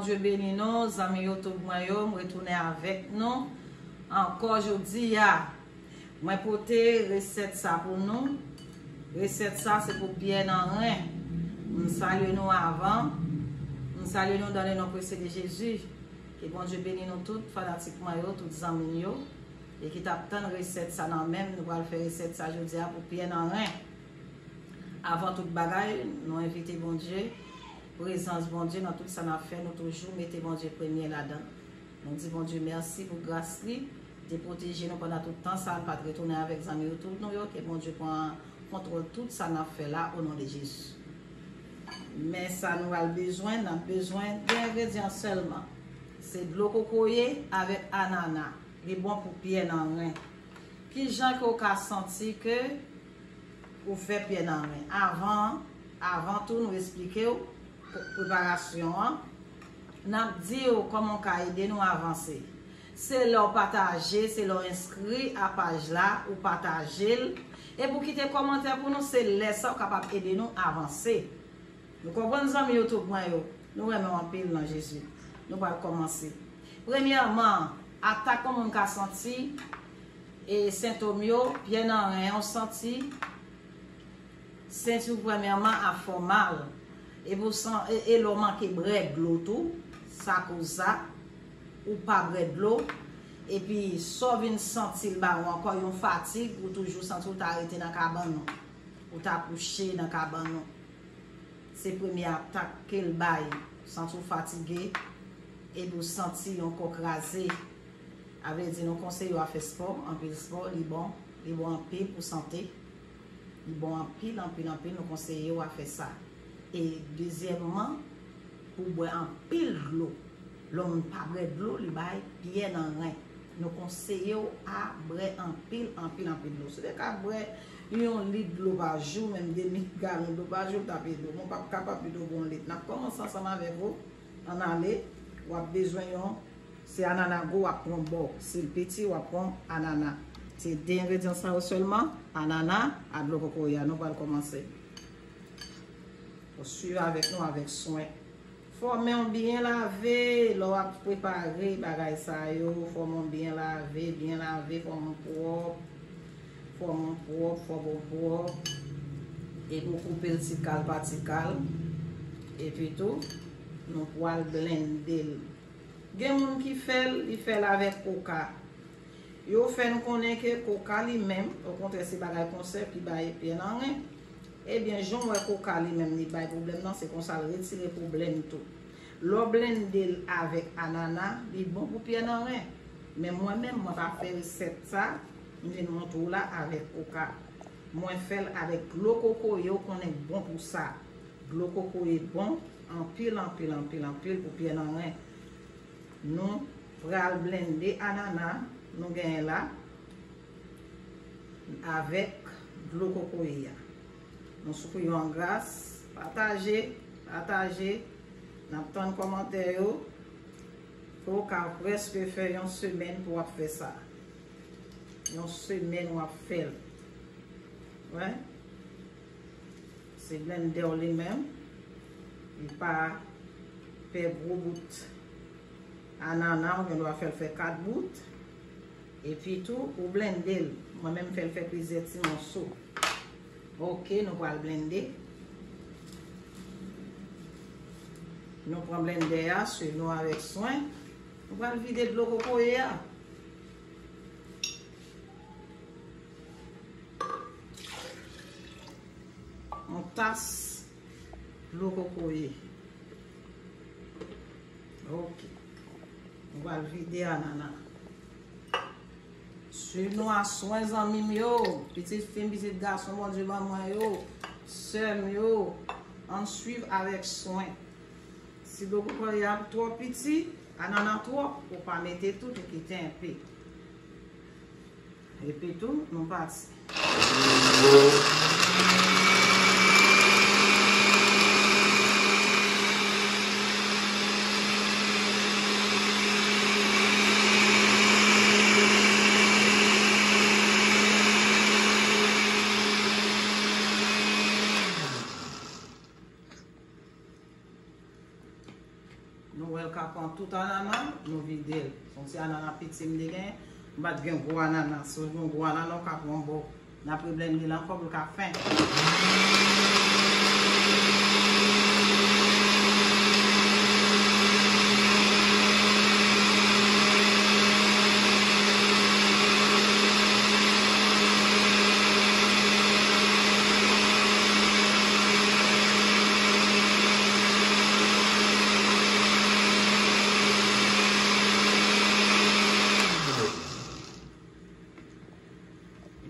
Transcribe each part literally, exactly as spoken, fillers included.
Bondye beni nou, zanmi YouTube mwen yo, m retounen avèk nou ankò jodi a. Mwen pote resèt sa pou nou. Resèt sa se pou pyè nan ren. M salye nou avan. M salye nou dans le nom précieux de Jésus. Ke Bondye beni nou tout, fanatik mwen yo, tout zanmi m yo, e ki t ap tann resèt sa nan men m. Nou pral fè resèt sa jodi a pou pyè nan ren. Avan tout bagay, nou envite Bondye, prezans Bondye nan tout sa n ap fè, nou toujou mete Bondye premye ladan. Nou di Bondye mèsi pou gras li, te pwoteje nou pandan tout tan sa, l pa t retounen avèk zanmi YouTube nou yo, ke Bondye pran kontwòl tout sa n ap fè la, o non de Jezi. Men sa nou pral bezwen, n ap bezwen de engredyan sèlman. Se dlo kokoye avèk anana. Li bon pou pyè nan ren. Kijan ke w ka santi ke ou fè pyè nan ren? Avan, avan tou, nou esplike w preparasyon an. N ap di w kòman w ka ede nou avanse. Se lè w pataje, se lè w enskri a paj la, ou pataje l. Epi w kite kòmantè pou nou, se lè sa w kapab ede nou avanse. Nou konprann, zanmi YouTube mwen yo? Nou renmen w anpil nan Jezi. Nou pral kòmanse. Premyèman, atak yon moun ka santi, e sentòm yo, pyè nan ren w santi, senti w premyèman ap fè w mal. Epi w san-, e, e lè w manke bwè dlo tou, sa koz sa, ou pa bwè dlo, epi sa w vin santi l ba ou ankò yon fatig, ou toujou santi w ta rete nan kabann ou, ou ta kouche nan kabann ou. Se premye atak ke l bay. Santi w fatige, epi w santi yon kò kraze. A vle di, nou konseye w a fè spò, anpil spò, li bon, li bon anpil pou sante. Li bon anpil, anpil, anpil, nou konseye w a fè sa. E dezyèmman, pou bwè anpil dlo. Lè w pa bwè dlo, li bay pyè nan ren. Nou konseye w a bwè anpil, anpil, anpil dlo. Si w te ka bwè yon lit dlo pa jou, menm demi galon dlo pa jou, l t ap ede w. Mwen p ap kapab ede w bwè yon lit. N ap kòmanse ansanm avèk ou. Ann ale, w ap bezwen yon, se anana gwo w ap pran bò. Si l piti, w ap pran anana. Se de engredyan sa yo sèlman, anana a dlo kokoye a. Nou pral kòmanse. Ou swiv avèk nou avèk swen. Fò men w byen lave lè w ap prepare bagay sa yo. Fò men w byen lave, byen lave, fò men w pwòp. Fò men w pwòp, fò men w pwòp. Epi w koupe l ti kal pa ti kal. Epi tou, nou pral blende l. Gen moun ki fè l, li fè l avèk koka. Yo fè n konnen ke koka li menm, okontrè, se bagay konsèv ki bay pyè nan ren. Ebyen, jan w wè koka li menm li bay pwoblèm nan, se konsa l retire pwoblèm tou. Lè w blende l avèk anana, li bon pou pyè nan ren. Men mwen menm, mwen pa fè resèt sa, m vin montre w la avèk koka. Mwen fè l avèk dlo kokoye, ou konnen k bon pou sa. Dlo kokoye bon anpil, anpil, anpil, anpil pou pyè nan ren. Nou pral blende anana nou genyen la avèk dlo kokoye a. Nou sou pou yon gras, pataje, pataje. N ap tann kòmantè yo. Ke w ka prèske fè yon semèn pou w ap fè sa. Yon semèn w ap fè l. Wè. Se blendè w li menm. Li pa fè gwo bout anana, ou gen dwa fè l fè kat bout. Epi tou, ou blende l. Mwen menm, m fè l fè plizyè ti moso. Oke, nou pral blende. Nou pran blendè a, swiv nou avèk swen. Nou pral vide dlo kokoye a. Yon tas dlo kokoye. Oke. Nou pral vide anana. Swiv nou a swen, zanmi m yo. Pitit fi m, pitit gason Bondye ban mwen yo. Sè m yo. Ann swiv avèk swen. Si dlo kokoye a twò piti, anana twòp, ou pa mete tout, ou kite enpe. Epi tou, nou pati. Nou wè l ka pran tout anana, nou vide l. Se yon ti anana piti m te gen. M pa t gen gwo anana. Si w gen gwo anana, w ka pran yon bò. N ap reblende l ankò pou l ka fen.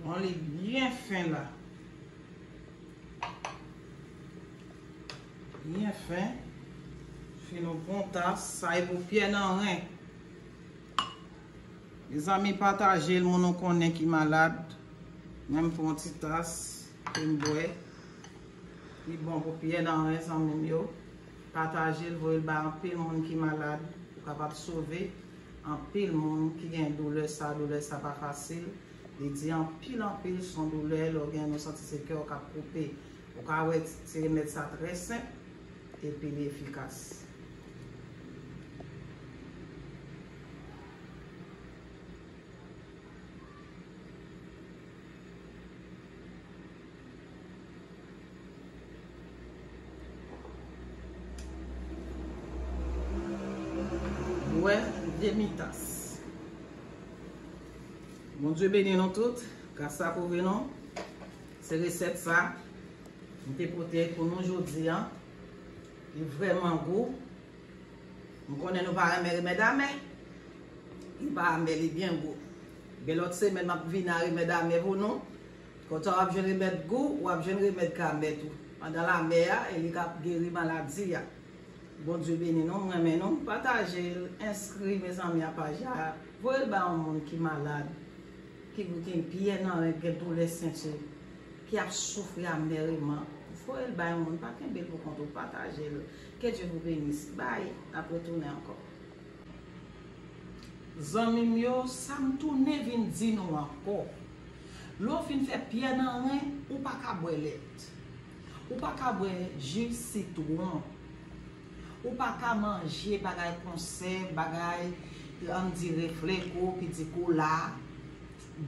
Bon, li byen fen la. Byen fen. Fin yon bon tas. Sa e pou pyè nan ren. Mezanmi, pataje l, moun ou konnen ki malad. Menm pou yon ti tas pou m bwè. Li bon pou pyè nan ren, zanmi m yo. Pataje l, voye l bay anpil moun ki malad. Ou kapab sove anpil moun ki gen doulè sa. Doulè sa pa fasil. Li di anpil, anpil, se yon doulè. Lè w gen, nou santi se kè w k ap koupe. Ou ka wè ti remèd sa trè senp epi li efikas. Bwè demi tas. Bondye beni nou tout. Gras la kouvri nou. Se resèt sa m te pote pou nou jodi a. Li vrèman gou. M konnen nou pa renmen remèd amè. Li pa amè, li byen gou. Gen lòt semèn m ap vin a remèd amè pou nou. Kontan w ap jwenn remèd gou, w ap jwenn remèd k amè tou. Pandan l amè a, e li k ap geri maladi a. Bondye beni nou, m renmen nou. Pataje l, enskri mezanmi a paj la. Voye l ba yon moun ki malad, ki gen pyè nan ren, gen doulè senti, ki ap soufri amèreman. Voye l ba yon moun, pa kenbe l pou kont ou, pataje l. Que Dieu vous bénisse. Bye, n ap retounen ankò. Zanmi m yo, sa m tounen vin di nou ankò. Lè w fin fè pyè nan ren, ou pa ka bwè lèt. Ou pa ka bwè ji sitwon. Ou pa ka manje bagay konsèv, bagay, ann di refleko, ki di kola.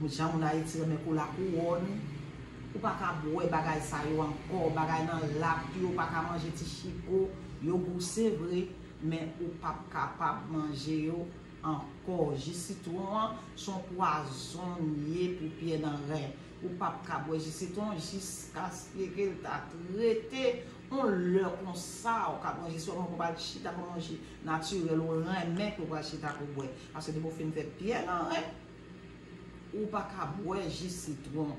Jan moun Ayiti renmen kola kouwòn. Ou pa ka bwè bagay sa yo ankò, bagay nan lap yo, ou pa ka manje ti chiko, yo gou se vre, men ou p ap kapab manje yo ankò. Ji sitwon an se yon pwazon li ye pou pyè nan ren. Ou p ap ka bwè ji sitwon jiskaske ke l ta trete yon lè konsa. Ou ka pran ji sitwon, ou pral chita pou yon ji natirèl ou renmen ke w pral chita pou bwè. Paske depi w fin fè pyè nan ren, ou pa ka bwè ji sitwon.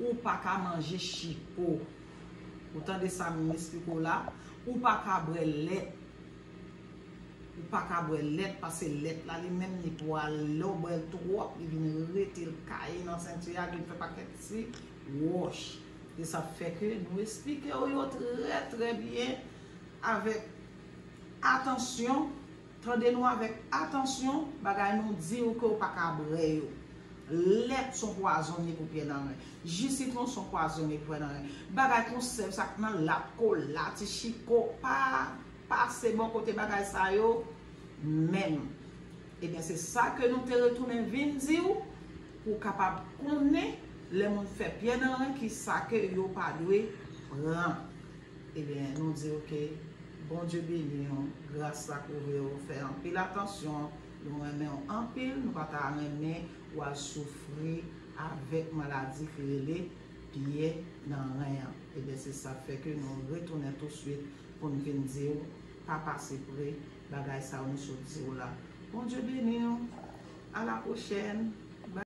Ou pa ka manje chiko. Ou tande sa m esplike w la? Ou pa ka bwè lèt. Ou pa ka bwè lèt, paske lèt la li menm li pral, lè w bwè l twòp, li vin rete l kaye nan senti a, li vin fè pakèt ti wòch. E sa fè ke nou esplike w yo trè, trè byen, avèk atansyon. Tande nou avèk atansyon, bagay nou di w ke w pa ka bwè yo. Lèt se yon pwazon li ye pou pyè nan ren. Ji sitwon se yon pwazon li ye pou pyè nan ren. Bagay konsèv sa k nan lap, kola, ti chiko, pa pase bò kote bagay sa yo menm. Ebyen, se sa ke nou te retounen vin di w, pou w kapab konnen lè moun fè pyè nan ren, ki sa ke yo pa dwe pran. Ebyen, nou di w ke Bondye beni w, gras la kouvri w, fè anpil atansyon, nou renmen w anpil, nou pa ta renmen w al soufri avèk maladi ki rele pyè nan ren an. Ebyen, se sa k fè ke nou retounen touswit pou n vin di w, pa pase pre bagay sa yo nou sot di w la. Bondye beni w, a la pwochèn.